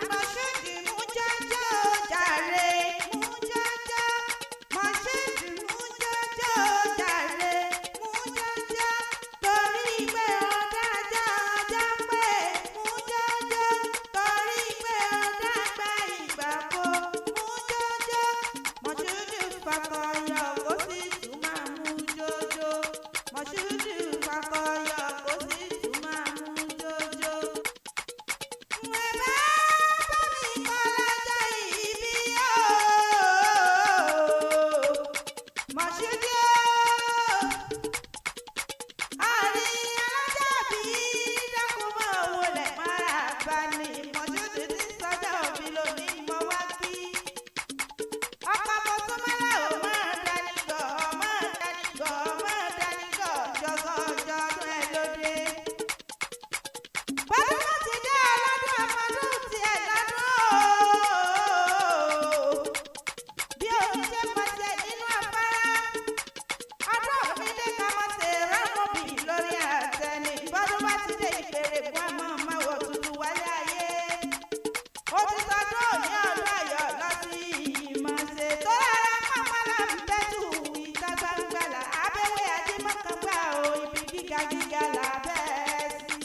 Abdulmoshood mú jẹ́jẹ́ o jàre, mú jẹ́jẹ́. Moshood mú jẹ́jẹ́ o jàre, mú jẹ́jẹ́. Torí pé ọ̀dájà ọjà pé mú jẹ́jẹ́. Torí pé ọ̀dàgbà ìgbà kó mú jẹ́jẹ́. Moshood fakọyọ kó sì tún máa mú jọjọ. Moshood fakọyọ kó sì tún máa mú jọjọ. Lóde. Bọ́dún ti dé ọlọ́dún ọmọdún tiẹ̀ lọ́dún ooo. Bí omi ṣe mọ tiẹ̀ nínú afárá. Ọdún mi dé ká mọ ṣe rọ́mọbì lórí àtẹni. Bọ́dún bá ti dé ìbéèrè fún ọmọ ọmọ wò tuntun wálé ayé. Ó ti sọdún òní ọdún ayọ̀ lọ sí ìmọ̀ọ́ṣe. Tó rárá pápálá ń bẹ́tù ìta gbangba là abẹ́wé ajímọ̀kàngbà o ibi gíga gíga là bẹ́ẹ̀ sí.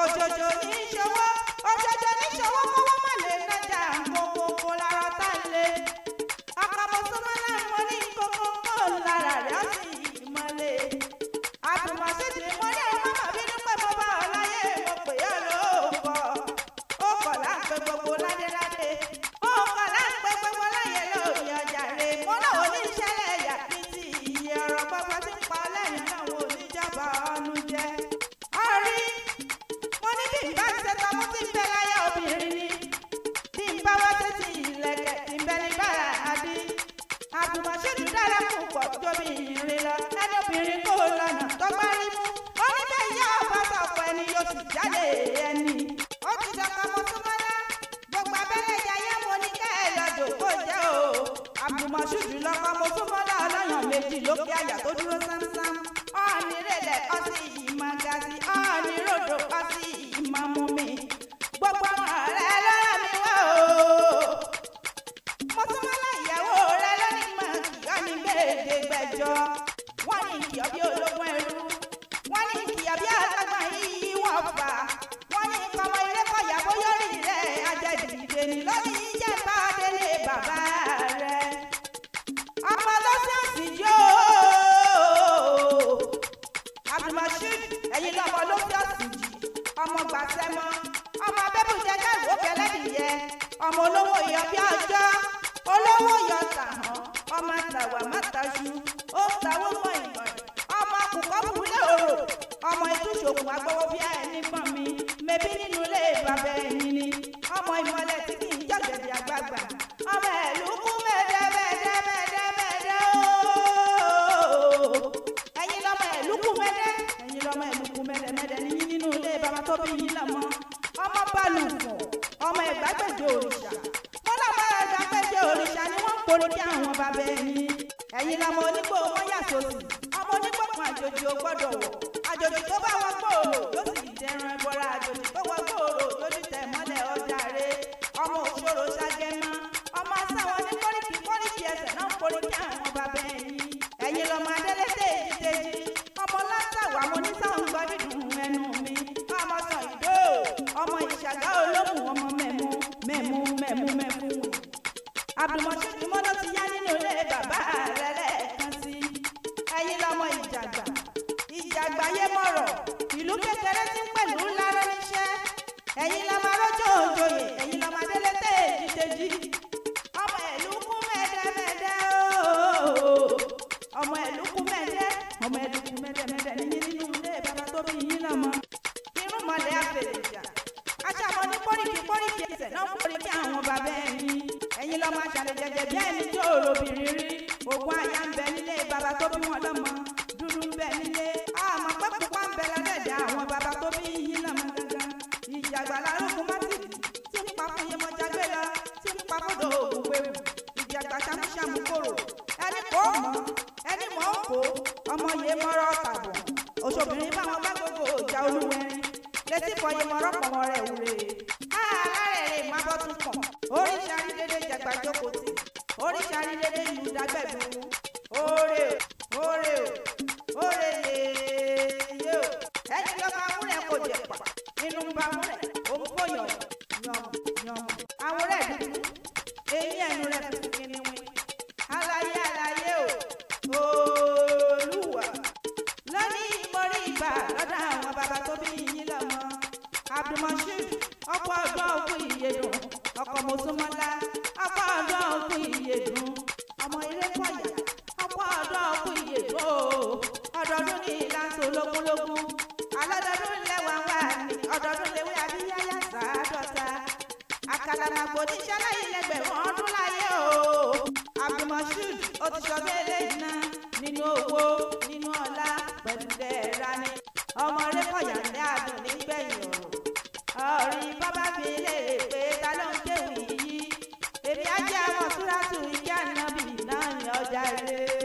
Òjòjò ní í ṣòwò, òjòjò ní í ṣòwò kówó má lè nájà kókókó lára tá a lè. Ọkọ̀ mọ̀sánmọ́lá mo ní kókókó lára rẹ̀ ó sì mọ́lẹ̀. Àtùmọ̀ṣẹ́dì mo ní ẹ̀rọ mọ̀ bínú pé mo bá ọ láyé mo pè é lóòkọ̀. Ó kọ̀ láǹpẹ́ gbogbo ládéládé. Ó kọ̀ láǹpẹ́ gbogbo láyé lórí ọjà rẹ̀. Mo náà oníṣẹ́lẹ̀ yà ní ti iye ọ̀rọ̀ gbogbo tí ń pa ọlẹ́yìn náà wò níjọba ọ̀nù jẹ́. Ọ̀rí mo ní bí n bá ṣe tọmú tí ń bẹ láyé obìnrin ni bí n bá wá sétí ìlẹ̀kẹ̀ tí ń bẹ ní bàrà àbí àbùmọ̀ṣẹ́dù dára púpọ̀ tóbi ìrìn lọ ẹni obìnrin kò lọ́nà tó gbá rí mú ó ní bẹ́ẹ̀ yá ọba sọ̀pọ̀ ẹni yóò sì jáde ẹni. Ó ti dọ̀kọ̀ mọ́ súnmọ́lá gbogbo abẹ́lẹ̀ jayé mo ní kẹ́ ẹ lọ́dọ̀ kó jẹ́ o. Àbùmọ̀ṣẹ́dù lọ́kọ́ mo súnmọ́lá ọlọ́yàn méjì lókè àyà tó dúró sámsám. Ọ̀ọ́nì rẹ̀lẹ̀ ọtí ìmọ̀ gàzí ọ̀ọ́nì ròdò ọtí ìmọ̀ mú mi. Gbogbo ọmọ rẹ lọ́rọ̀ mi wá o. Mo tún mọ́ láyàwó rẹ lónìí mọ̀ kìọ́ ní gbèdégbèjọ. Wọ́n ní kìọ́ bí ológun ẹrú. Wọ́n ní kìọ́ bí alágbọ̀n yìí wọ́n fà. Wọ́n ní kọ́mọ ilé kọ̀yà bóyá orí rẹ̀ ajẹ́dìde ní lónìí jẹ́ bá délé bàbá rẹ̀. Ọmọ ló ṣèṣì jó. Abdulmoshood ẹ̀yin lọ́mọ ló fi ọ̀sìn jì ọmọ gbàsẹ́mọ́ ọmọ abẹ́bùjẹ káwọ́ fẹlẹ́dìyẹ ọmọ olówó yọ bí ọjọ́ olówó yọ tàhán ọmọ àtàwà mátàṣu ó tàwọ́ mọ́ ìmọ̀ ọmọ akùkọ́ bùlẹ̀ òrò ọmọ ìtúṣokùn agbowó bí ẹni pọ́n mi mẹbí nínú ilé bàbá ẹni ni ọmọ ìmọ̀lẹ̀ tí kì í jọ̀gẹ̀dẹ̀ àgbààgbà ọmọ ẹ̀lúkú mẹ́ẹ̀dẹ́ mẹ́ẹ̀dẹ́ mẹ́ẹ̀dẹ́ mẹ́ẹ̀dẹ́ ooo ẹ̀yin lọ́mọ ẹ̀lúkú mẹ́dẹ́ ẹ̀yin lọ́mọ ẹ̀lúkú mẹ́dẹ́ mẹ́dẹ́ ní yín nínú ilé bàbá tó bí yín lọ́mọ ọmọ balùwọ̀ ọmọ ẹ̀gbágbèje òrìṣà mọ́lá ọmọ ẹ̀gbágbèje òrìṣà ni wọ́n ń polo kí àwọn bàbá ẹni ẹ̀yin lọ́mọ onígbò wọn yà sósì ọmọ onígbò kan àjòjì ò gbọ́dọ̀ wọ̀ àjòjì tó bá wọn gbòòrò yóò sì dẹran ẹbọra àjòjì tó wọ gbòòrò yóò dìtẹ̀ mọ́lẹ̀ ọjà rẹ ọmọ òṣòro ṣàgẹmọ ọmọ asáwọn ní kọ́ríkì kọ́ríkì ẹsẹ̀ náà ń polo kí àwọn bàbá ẹni ẹ̀yin lọ́mọ adélé tèjì tèjì ọmọ látàwà mo ní sáwọn gbọ́ dídùn ẹnu mi ọmọ sàn ìdó ọmọ ìṣàgá olómù ọmọ mẹ́mú mẹ́mú mẹ́mú mẹ́mú. Abdulmoshood mọ́lọ́ ti yá nínú ilé bàbá rẹ̀ lẹ́ẹ̀kan sí ẹ̀yin lọ́mọ ìjàgbá ìjàgbá yé mọ̀rọ̀ ìlú kékeré tí ń pẹ̀lú ńlá rán níṣẹ́ ẹ̀yin lọ́mọ arójó òjòyè ẹ̀yin lọ́mọ adélé tèjì tèjì ọmọ ẹ̀lúkú mẹ́dẹ́ mẹ́dẹ́ ooo ọmọ ẹ̀lúkú mẹ́dẹ́ ọmọ ẹ̀lúkú mẹ́dẹ́ mẹ́dẹ́ ní yín nínú ilé bàbá tó bí yín lọ́mọ irun mọ̀lẹ́ àfẹ̀lẹ̀jà aṣàmọ́ ní pọ́ríkì pọ́ríkì ẹsẹ̀ náà pọ́ríkì àwọn bàbá ẹ̀yìn ẹ̀yin lọ́mọ aṣàlẹ̀ jẹjẹ bí ẹni tó robìnrin rí ògùn àyà ń bẹ nílé bàbá tó bí wọn lọ́mọ dúdú ń bẹ nílé àmọ́ pé pupa ń bẹ lọ́dẹ̀dẹ̀ àwọn bàbá tó bí yín lọ́mọ gangan ìjàgbá lárúkú mọ́tìdì tí ń pa fún Yemọja gbé lọ tí ń pa fọ́dọ̀ ògùn pẹ̀lú ìjàgbá ṣàmúṣàmú kòrò ẹni kò mọ̀ ẹni mọ̀ ń kó ọmọ Yemọrọ tàbọ̀ òṣòbìnrin báwọn bá gbogbo ìjà olúwẹ̀rin létí fọ Yemọrọ pọ̀mọ́ rẹ̀ wúre. Alárẹ̀ rè Gbàjókòó tì oríṣi àrílédé ìlú dágbẹ̀dùn. Oore o, oore o, oore yèèyé o. Ẹni tó bá múrẹ̀ kò jẹ̀pà nínú ń bá múrẹ̀ òun kò yàn yàn yàn. Àwòrán ẹ̀ dúdú, eyín ẹnu rẹ̀ funfun kìnìún. Aláyé, aláyé o, Olúwa. Lónìí mo rí ibà lọ́dọ̀ àwọn bàbá tó bí yín lọ́mọ. Abdulmosheed, ọkọ̀ ọdún òkú ìyèdùn, ọkọ̀ mọ̀súnmọ́lá, ọkọ̀ ọdún òkú ìyèdùn, ọmọ eré kọ̀yà, ọkọ̀ ọdún òkú ìyèdùn o. Ọdọọdún ní ìlànà ológúnlógún alọ́dọọdún lẹ́wà wà ní ọdọọdún léwé abíyáyá sàádọ́ta àkàlàmàgbò níṣẹ́ láyé lẹ́gbẹ̀rún ọdún láyé o. Abdulmosheed, ó ti sọ bí eléyìí náà nínú owó, nínú ọlá, pẹ̀lú dẹ́ẹ̀ra ni ọmọ rékọ̀yà ní àdùn nígbẹ̀yìn ọ̀rọ̀ ọ̀rí bábá fi léèrè pé ta ló ń kéwì yìí. Èmi á jẹ́ ọmọ súrátù ìjà nàbì náà ní ọjà rẹ̀.